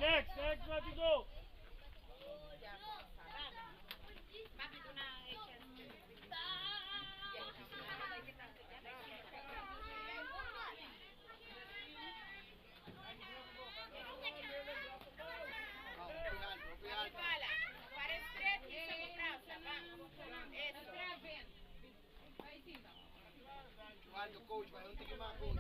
Next, next, let go. Alto, coach, vai, não tem que mais, coach.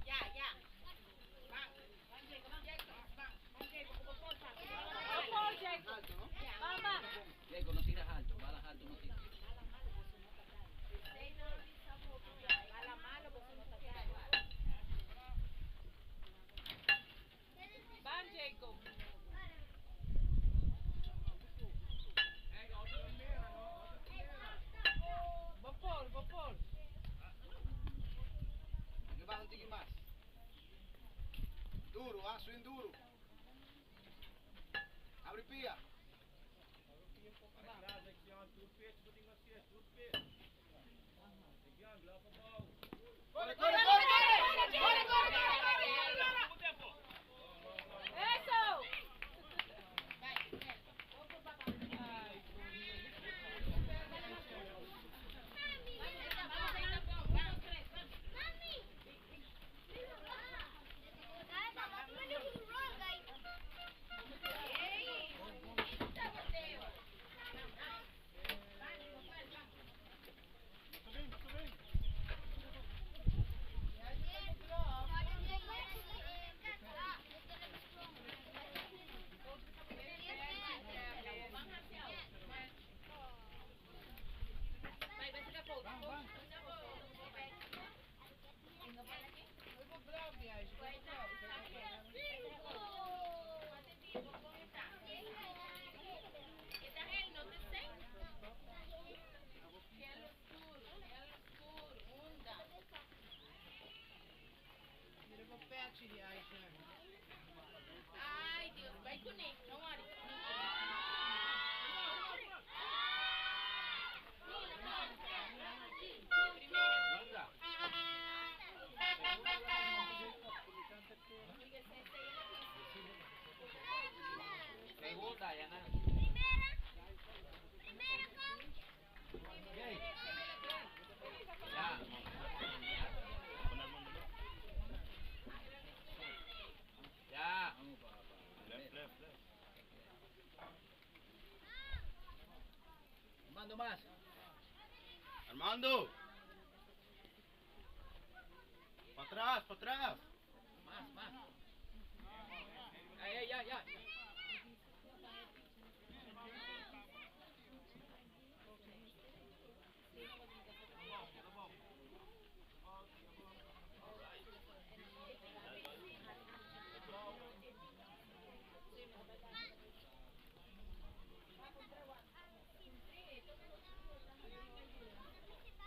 Ya, ya. Van. Van, Jacob, van, Jacob, van. Van, Jacob, Vamos, Jacob. Alto, ¿no? Vamos. Jacob, no tiras alto, balas alto no tiras. Van, Jacob. Vapor, vapor. Que baja un tiqui más. Duro, ah, swing duro. Abre pia. Corre, corre, corre, corre. Corre, corre, corre, corre. Eso. Ay, Dios, vai con él, no worry. Primera. Segunda, ya nada. Ya. Ya. Left, left, left. Armando más. Armando. Para atrás, para atrás. Más, más. Ey, ey, ya, ya.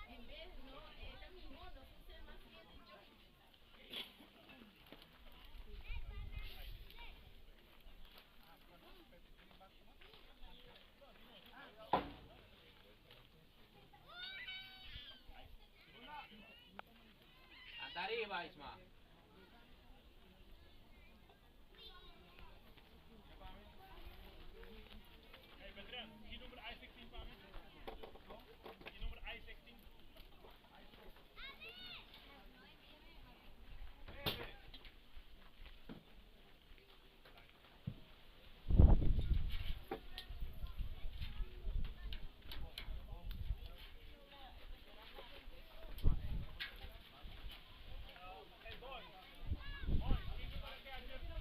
En vez, no, esta mismo, no funciona más bien yo. Hasta arriba, Isma. Hey, Bertrand, die nummer I-16 pa mi. Die nummer I-16. Hey, boy. Boy, die nummer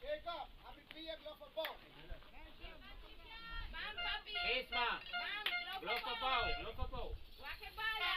Jacob, abre pia, glove ball. Van, papi. Isma. Van, Blok abou, blok abou. Wak e bala!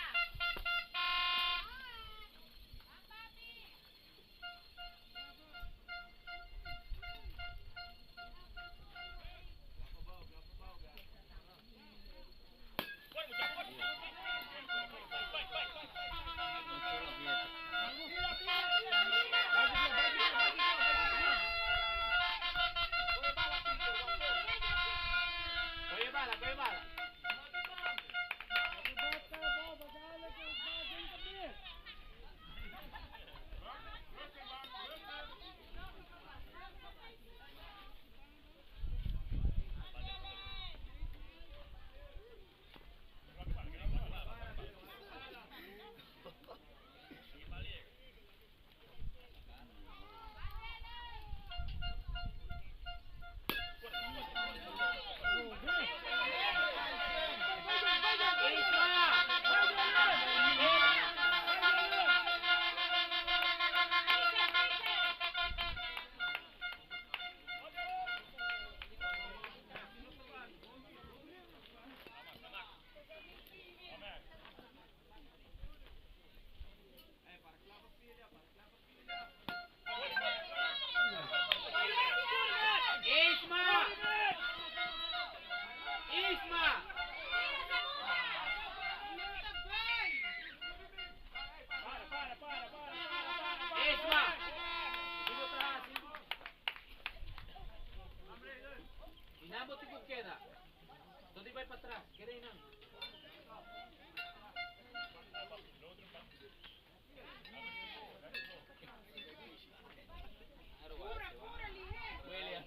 Coge bala, coge bala. Isma! Isma! Para, para, para, para, para, para. Isma! Sigo atrás. Inabot ko keda. Doon ba pa atrás? Keda inang. Pura, pura, lihe. William.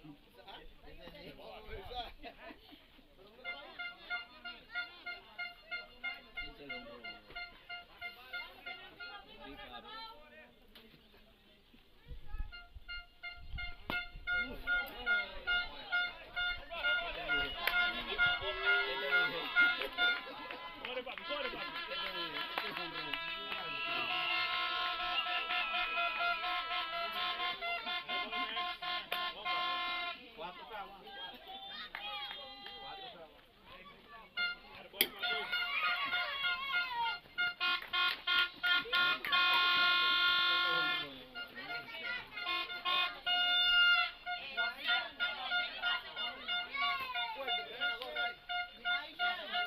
Corre, papi, corre, papi. Cuatro para abajo. Cuatro para abajo. Fuerte, que una gorra ahí. Tienen que ayudar, tienen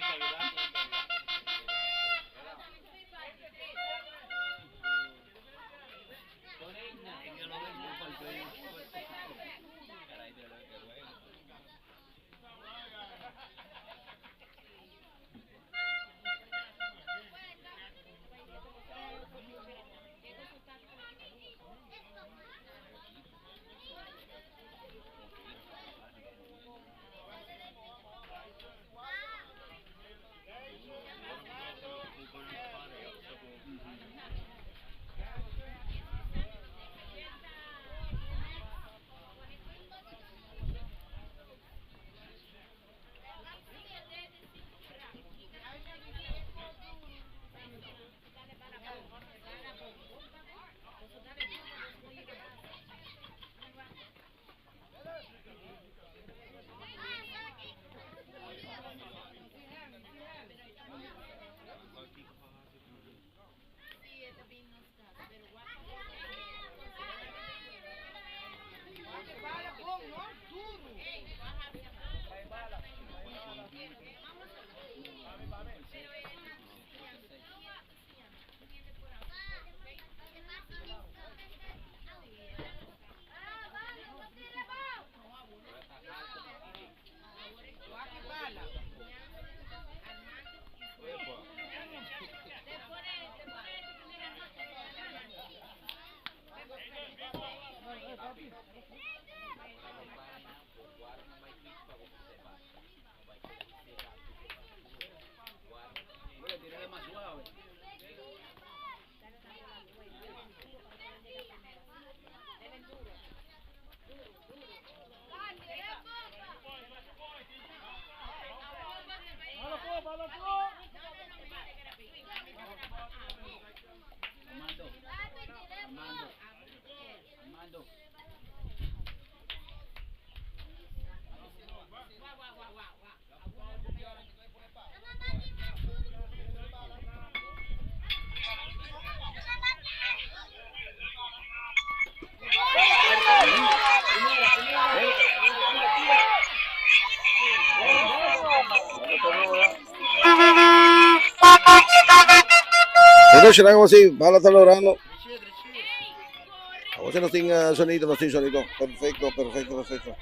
que ayudar. Con Igna. Wak e bala bom, no? Duro. Wak e bala. Tírale más suave. Armando. Armando. Armando. Ok, será así, bala está logrando. A ver si nos tiene sonido, nos tiene sonido. Perfecto, perfecto, perfecto.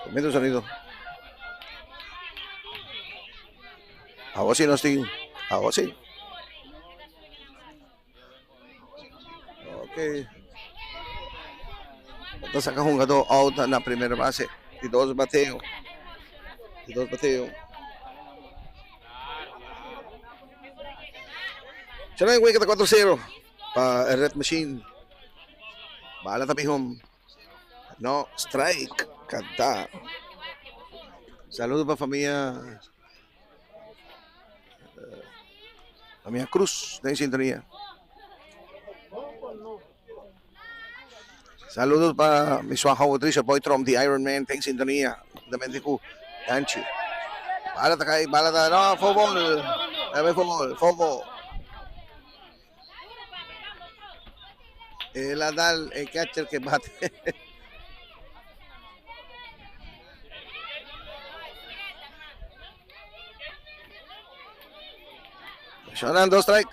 Tremendo sonido. Ahora sí nos tiene. Ahora sí. Ok. Entonces saca jugador out na primera base. Y dos bateo. Y dos bateo. Será en 4-0 para Red Machine. Bala tapi home. No, strike. Canta. Saludos para familia. Familia Cruz, de sintonía. Saludos para mi suaja Patricia Boy Trump, the Iron Man, en sintonía. De México, Anchi. Bala ta kay, bala ta, no, fútbol. Dame fútbol, fútbol. El Adal, el catcher que bate. Shonan, dos strike.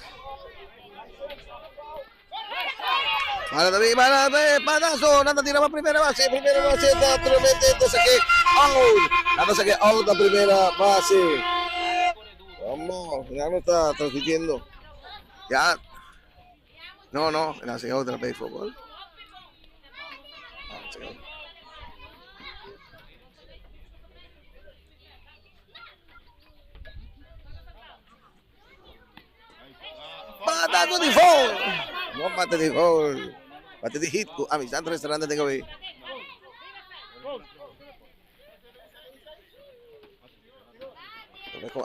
Para David, para David, patazo, nada tira para primera base, primera base, naturalmente, entonces que out, nada saque out a primera base. Vamos, ya no está transmitiendo. Ya. No, no, la otra vez fútbol. Patazo di foul. No bate di foul. Bate di hit. A mi santo restaurante tengo ahí.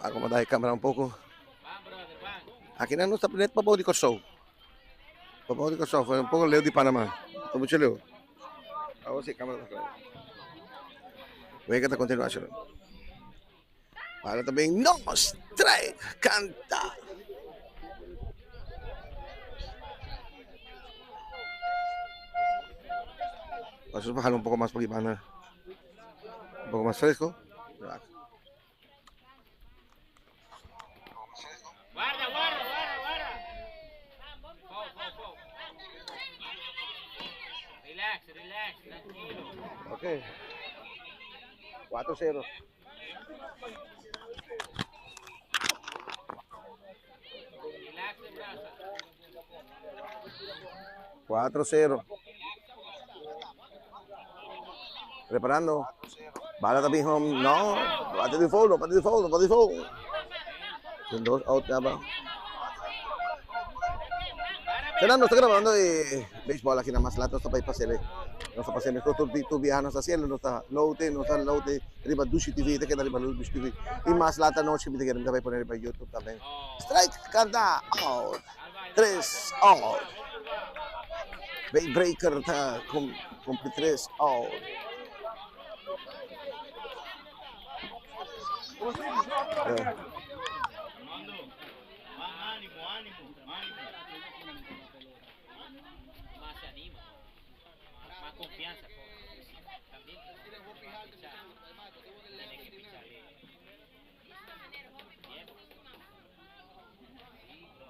Acomodar a cámara un poco. Aquí no está net para di Corsou. Para di Corsou, fue un poco leo de Panamá. Está mucho leo. Ahora sí, cámara. Voy a continuación. Para también, no, strike, canta. Vamos a bajarlo un poco más porque van a un poco más fresco. Guarda, guarda, guarda, guarda. Foul, foul, foul. Relax, relax, tranquilo. Ok. 4-0. Relax de brasa. 4-0. Preparando. Bala también home. No. Bate de foul, bate de foul, bate de foul. Con dos out ya va. Fernando está grabando de béisbol aquí nada más. Lato está para pasele. No está pasando. Tú, tú viajas hasta cielo, no está lote, no está lote. Arriba Dushi TV, te queda arriba Dushi TV. Y más lata noche, me te quieren poner para YouTube también. Strike, canta, out. 3, out. Bay Breaker está cumple 3, out. Ánimo, ánimo, ánimo. Más se anima, más confianza. También tiene que picharle. Bien. Sí, bro.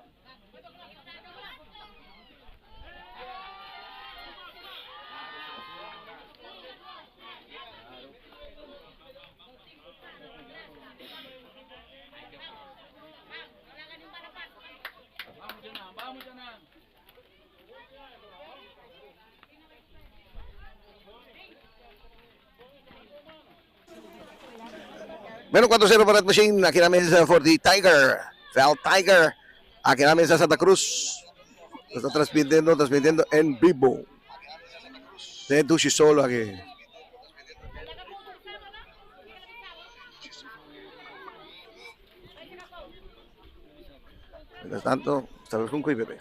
Vamos, Janan, vamos, Janan. Menos 4-0 para Red Machine. Aquí en la mesa for the Tiger. Fel Tiger. Aquí en la mesa Santa Cruz. Lo está transmitiendo, transmitiendo en vivo. De Dushi solo aquí. Mientras tanto, hasta el Junco y Bebé.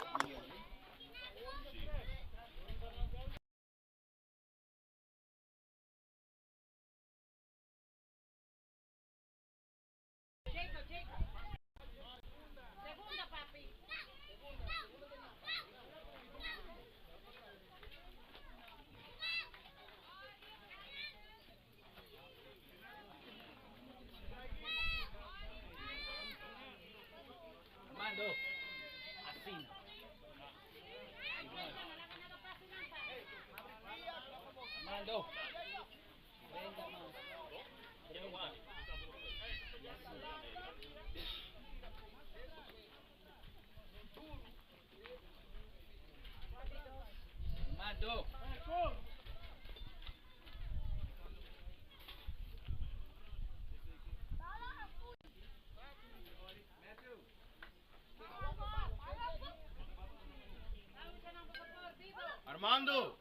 Armando,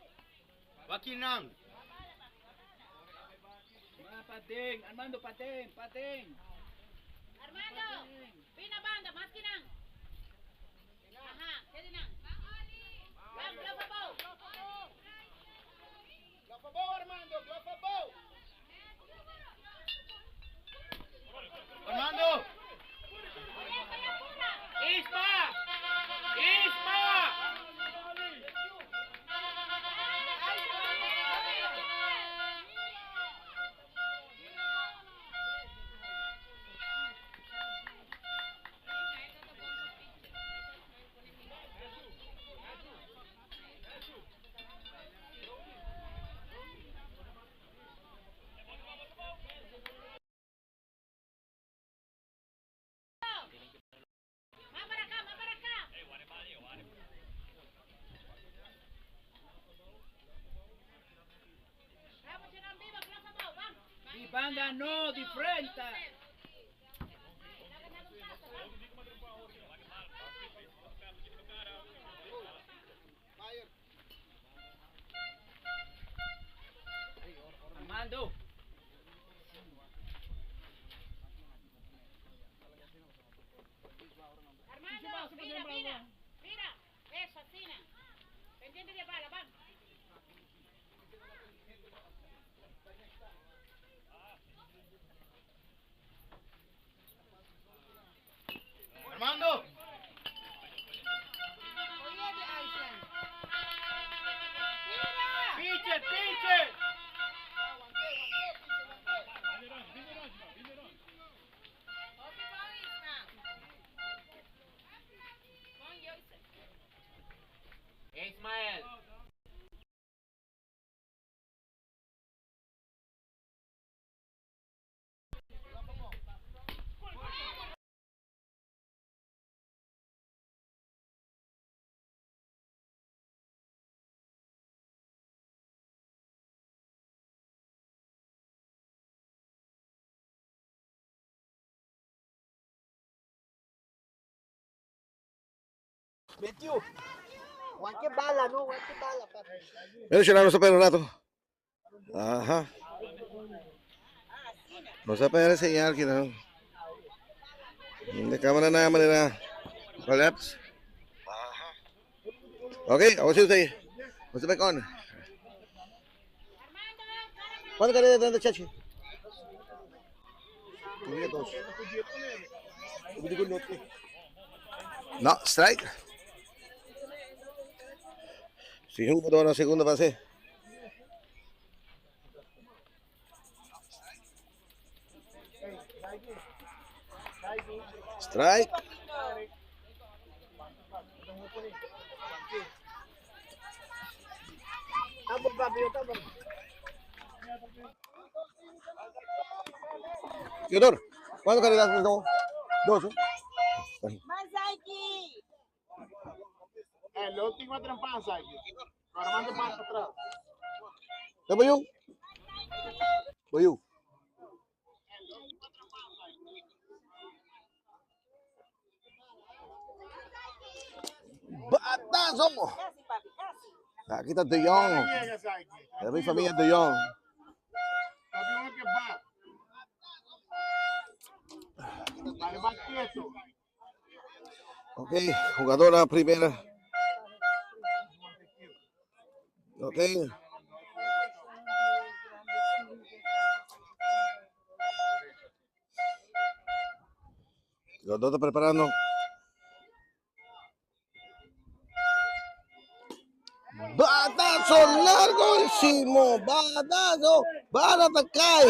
wakinan. Pating, Armando, pating, pating. Armando, pinabanda, mas kinang. Aha, kaya nang. Bang, blow pa po. Armando, glove Armando! Isma! Isma! Mabaraka, mabaraka. Vamos, Chinon, viva, blow pa po, bang. Di banda no, di frente. Armando. Armando, mira, mira, mira. Eso, Tina. Pendiente de bala, van. Armando! Oye, de Aisha. Mira. Pitcher, pitcher! Opi, bom, Isma. Bom, Joseph. Ismael. Matthew. Juan bala, no? Juan bala. Pero siya na sa pera rato. Ajá. No sa pera señal que no. Hindi cámara na manera. Collapse. Okay, ako siya sa'yo. What's back on? ¿Cuánto carrera de Chachi? No, strike. Segundo, na segunda base. Strike. Teodoro, ¿cuántas carreras no? Dos. ¿no? Mazaiki. El último trampanza aquí. Armando pasa atrás. W. W. Batazo! Casi, papi, casi. Aquí está De Jong. Llegas aquí. Es mi familia De Jong. Papi, uno que va. Dale más quieto. Ok, jugadora primera. Ok. Los dos están preparando. Batazo larguísimo. Batazo. Van a atacar.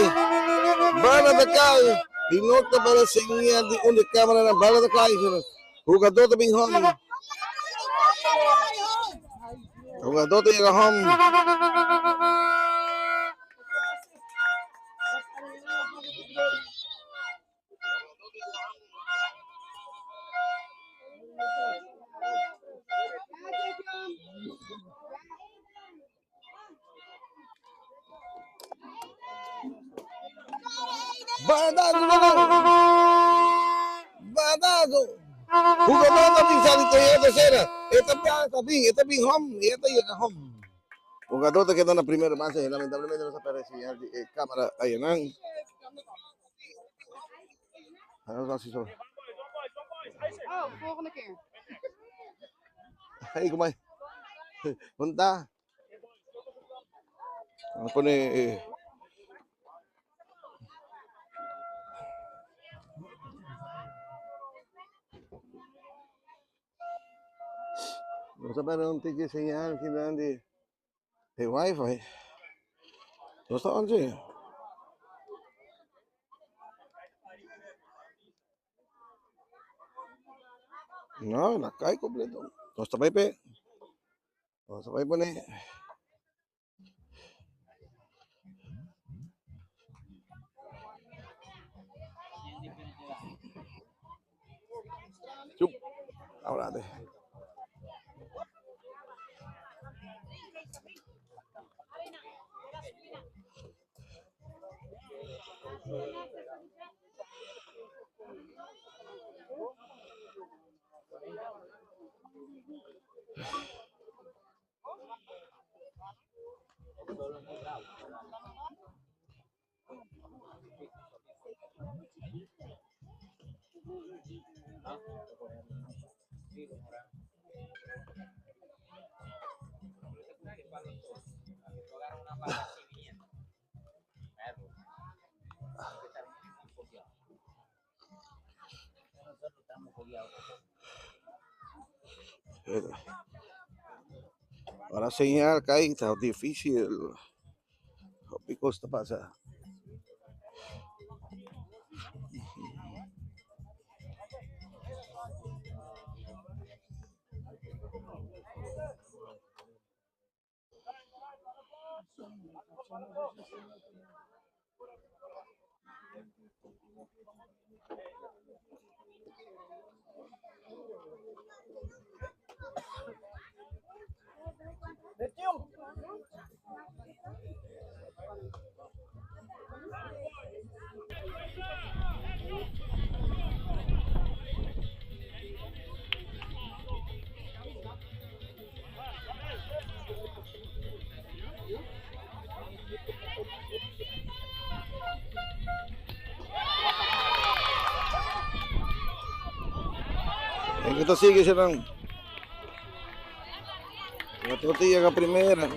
Van a atacar. Y no te para señal de una cámara. Van a atacar. Jugador de Big Home. Jugador de llega home. Batazo Batazo! Jugador ta bin sali kohe e tercera. E ta ta bin, e ta bin home i e ta yega home. Jugador ta keda na primera base, lamentablemente nos a perde señal di e camera ayanan. Nos hasi so. Oh, volgende keer. Hey, kom maar. Punta. Nos pone eh, Nos a perde un tiki señal kinan di e wifi. Nos ta on sí. No, la kai completo. Nos ta bai pe. Nos ta bai pone. Chup. Ahora te. Ora señal kai ta difícil. Hopi kos ta pasa. En que sigue serán. La tortilla la primera.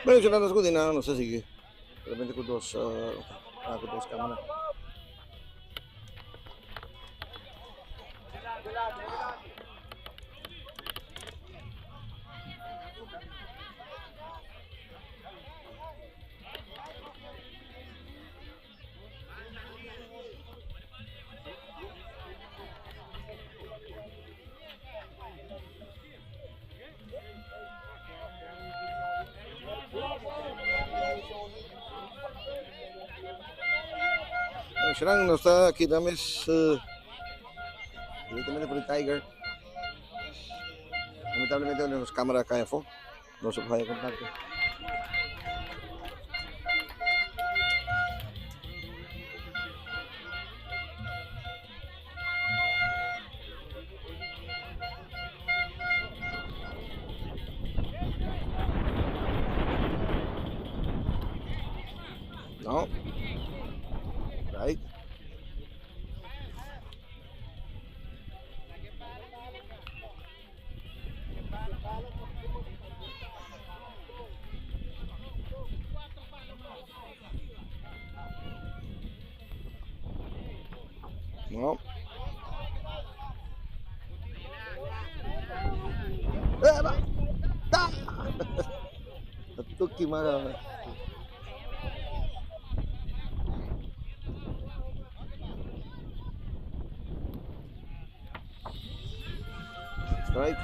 Bueno, si nos ku dina nos a sigui. Solamente ku dos ku dos kamera. Shrang nos ta aki na mes directamente por Tiger. Lamentablemente nos cámara cae afó. No se puede contacto. No. Right. No. Eh, va. Ta. Tuki mara. Strike.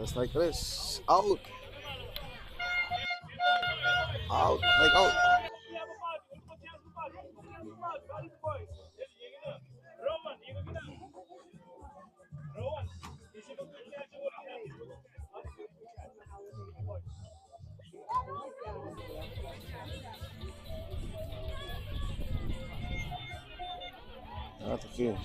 Strike 3. Out. Out. Strike out. Ah, tá aqui.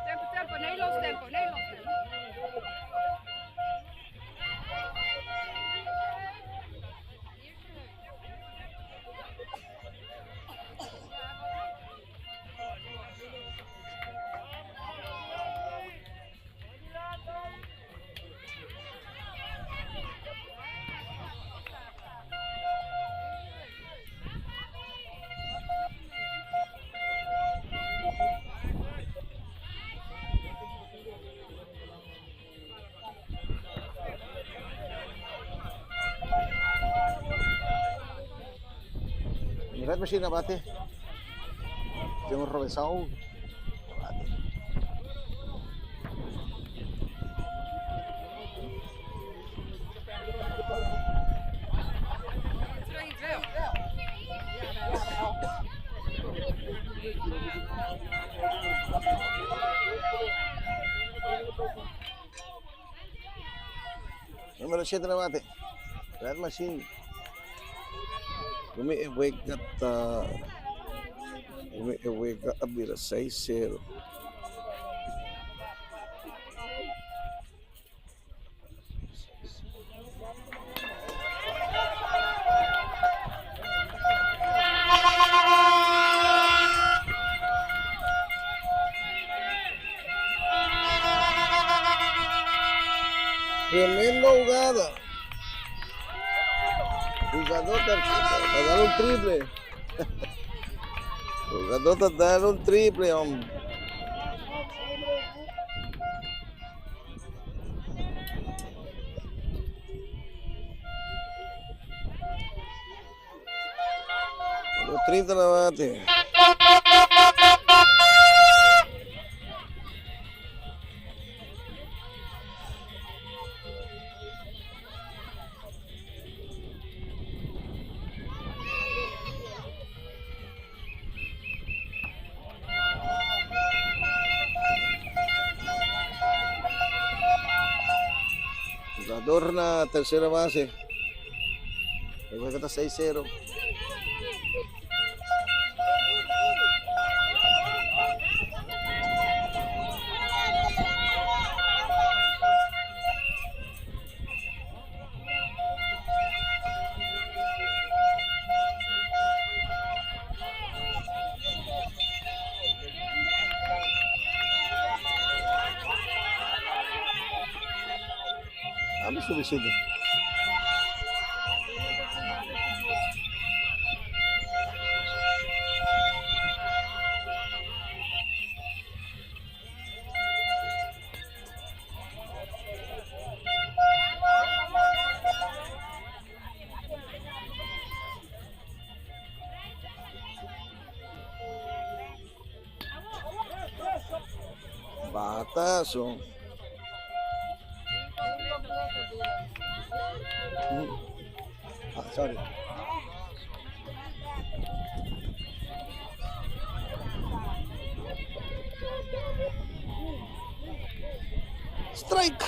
Tempo, tempo, Nederlands tempo, Nederlands tempo. Red Machine abate. Tengo Robesao. Abate. Número 7 abate. Red Machine. Prome e wega ta prome e wega a bira 6-0. Tremendo jugada. Jugador ta dar un triple. Jugador ta dar un triple, hombre. Los 30 na bate. Jugador na tercera base. E wega ta 6-0. Ami suficiente. Batazo. Ah, sorry. Strike.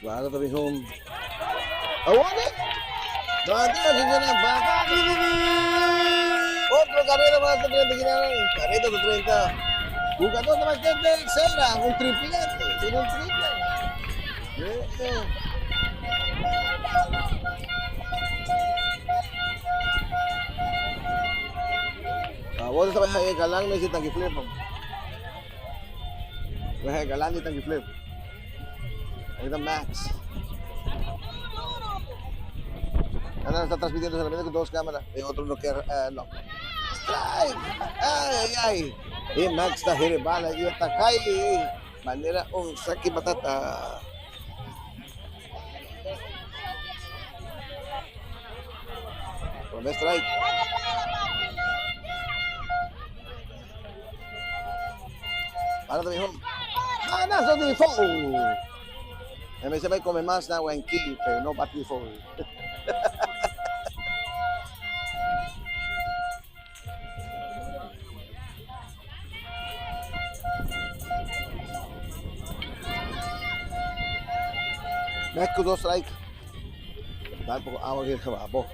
Bala ta bin home. Awor eh. Bata, señora, bata. Otro carrera más de 30 Guinara. Carrera de 30. Jugador de más de tercera. Un triplete. Tiene un triple. Yeah. Awor ta bai Galang na si Tangi Flip. Bai Galang di Tangi Flip. Ahí está Max. Ahora está transmitiendo solamente con dos cámaras. Y otro no quiere. No. Strike! Ay, ay, ay. Y Max está bala y está cae. Manera un saque batata. Con strike. Para de home. Manazo di foul. MC vai come mas na Wenki, pero no bati foul. Max dos strike. Dal poco agua aquí abajo.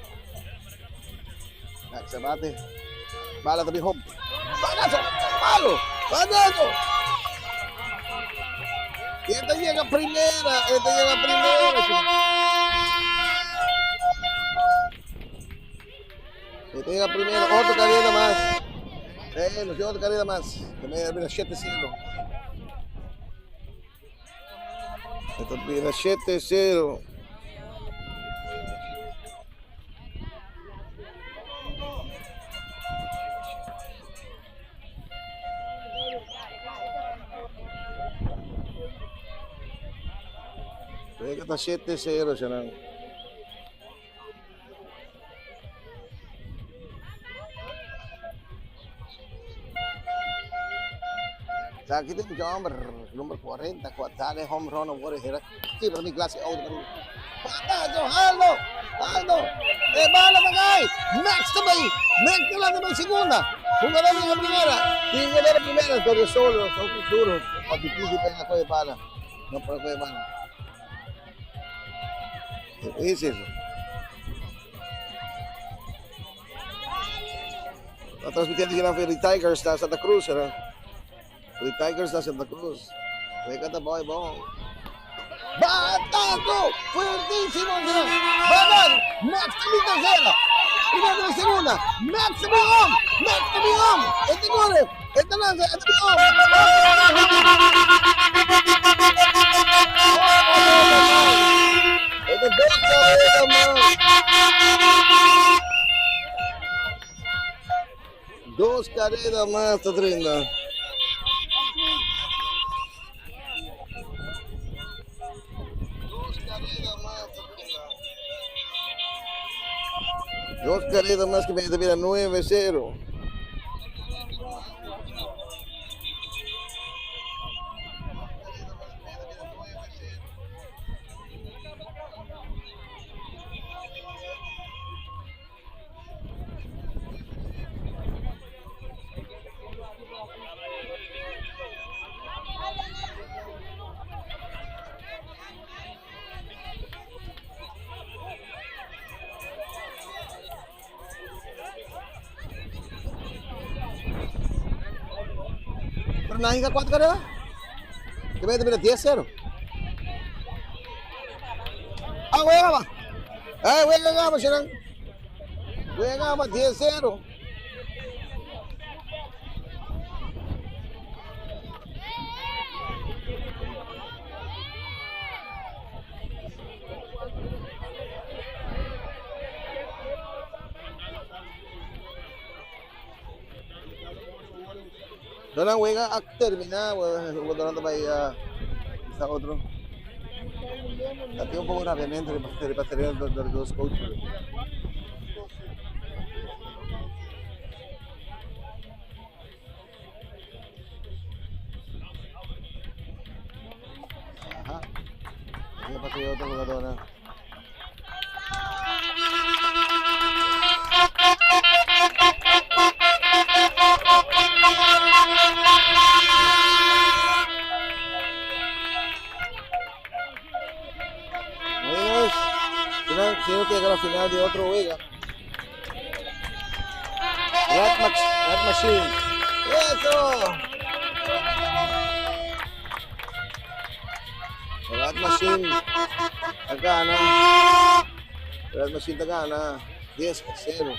Max se bate. Bala también home. ¡Balazo! ¡Palo! ¡Balazo! Y esta llega primera, esta llega primera. Esta llega primera, otra carrera más. Nos lleva otra carrera más. Que me mira 7-0. Esta mira 7-0. Wega ta 7-0 siya nang. Sakit yung jumper, number 40, dale home run award here. Sí, pero mi clase out. Patazo, Aldo, Aldo. E bala bagay. Max também. Max lá também segunda. Hungador di primera. Tin hungador di primera. Dor solo. Solo duro. Pa difícil pa na coge bala. No por coge bala. Difícil. Está transmitiendo aquí na Tigers na Santa Cruz. ¿no? The Tigers na Santa Cruz. Weka ta boy bong. Batazo fuertísimo. Va a Max también tercera. Primero de segunda. Max también Max también Este corre. Este lanza. Este Este dos carreras más. Dos carreras más, 30. Dos carreras más, 30. Dos carreras más que me mira 9-0. Pero nahinga 4 carreras. Que me mira 10-0. Ah, juega va. Ah, juega gama, Sharon. Juega gama 10-0. No la juega a terminar, cuando va a está otro. Un poco rápidamente repartir los dos coaches. Ajá. Aquí pasó otro jugador. ¿No? Sino que llegar al final de otro juega. Rat, Rat Machine. ¡Eso! Rat Machine gana. Rat Machine gana 10-0.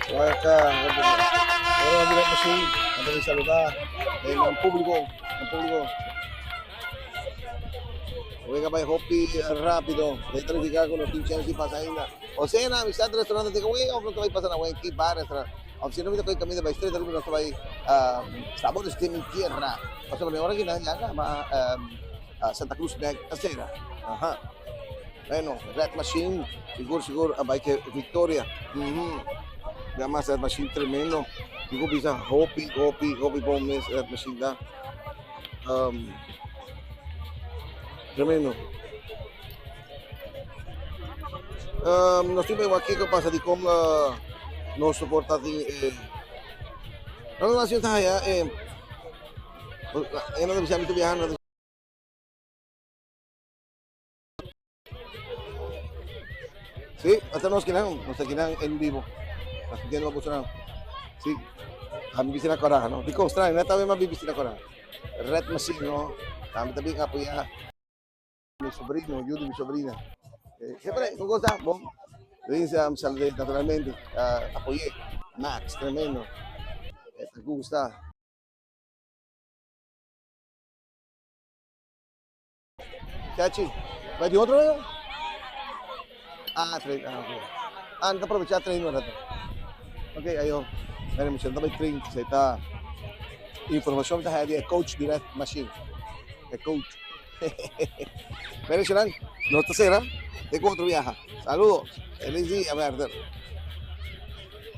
Acá, bueno, Rat Machine, antes de saludar al público, al público. Juega para Hopi rápido. De verificar con los pinches y pasa ahí. O sea, na amistad restaurante de juega o pronto va a pasar a buen bar restaurante. O si no me toca camino de estrella, no va a sabores de mi tierra. O sea, ahora que nadie haga va a Santa Cruz de Acera. Ajá. Bueno, Red Machine, seguro, seguro, a que Victoria. Ya más Red Machine tremendo. Digo, bisa Hopi, Hopi, Hopi Gómez, Red Machine da. Tremendo. Nos tiene aquí que pasa de cómo no soporta de no no está allá no debe viajando. Sí, hasta nos quedan en vivo. Transmitiendo a Sí. A mí visita coraje, no? Dico, extraño, neta vez más visita coraje. Red Machine, no? También también apoyar mi sobrino, yo de mi sobrina. Siempre, con cosa, bon. Le dice a naturalmente, apoyé. Max, tremendo. Te gusta. Chachi, ¿va de otro? Ah, train. Ah, ok. Ah, no aprovechar train un rato. Ok, ahí va. Miren, me siento train, se está información de coach de Red Machine. El coach. Miren, no está cera. Tengo otro viaje. Saludos. Feliz día, Werder.